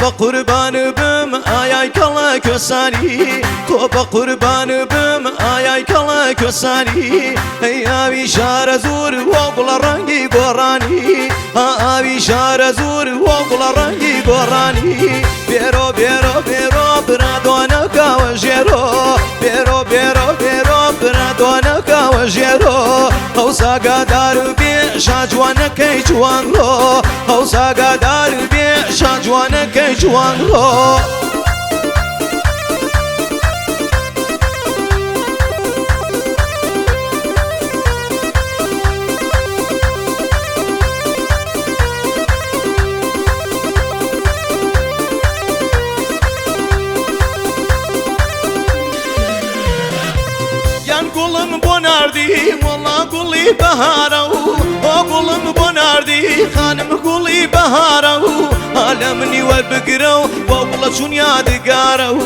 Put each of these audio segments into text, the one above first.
بە قوربان بم ئایای کەڵە کوێسانی، تۆ بە قوربان بم ئایای کەڵە کوێسانی. ئەی ئاوی شارە زور وە گوڵە ڕەنگی گۆڕانی، ها ئاوی شارە زور وە گوڵە ڕەنگی گۆڕانی. بێرۆ بێرۆ بێرۆ برادۆنەکەوە ژێرۆ، بێرۆ بێرۆ بێرۆ برادۆنەکەوە ژێرۆ. ئەو ساگادار بێ شاجوانەکەی جوانڕۆ، ئەو ساگادار بێ شاجوانەکەی جوانڕۆ. یان گوڵم بۆ ناردی وەڵا گوڵی بەهارە و ئۆ گوڵم بۆ ناردی خانم گوڵی بەهارە و لە منی وەربگرە و بۆ گوڵە چون یادگارە و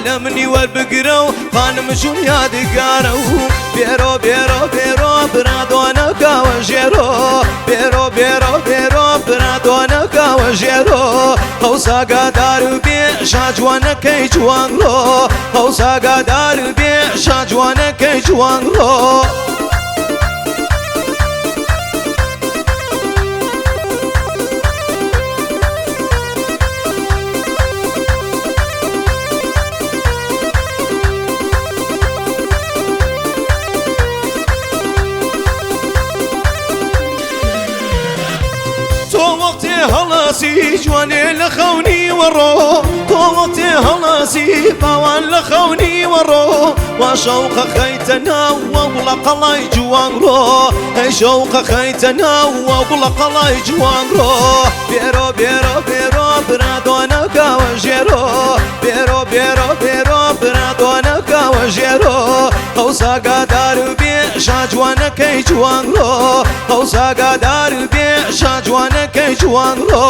لە منی وەربگرە و خانم چون یادگارە و. بێرۆ بێرۆ بێرۆ برادۆنەکەوە ژێرۆ، بێرۆ بێرۆ بێرۆ برادۆنەکەوە ژێرۆ. ئەو ساگادار بێ شاجوانەکەی جوانڕۆ، ئەو ساگادار بێ شاجوانەکەی جوانڕۆ. تۆ وەختێ هەڵاسی جوانێ لە خەونی وەڕۆ، تۆ وەختێ هەڵاسی باوان لە خەونی وەڕۆ. وا شەوقە خەیتە ناو وە گوڵە قەڵای جوانڕۆ، ئەی شەوقە خەیتە ناو وە گوڵە قەڵای جوانڕۆ. بێرۆ بێرۆ بێرۆ برادۆنەکەوە ژێرۆ، بێرۆ بێرۆ بێرۆ برادۆنەکەوە ژێرۆ. ئەو ساگادار بێ شاجوانەکەی جوانڕۆ، ئەو ساگادار بێ شاجوانەکەی جوانڕۆ.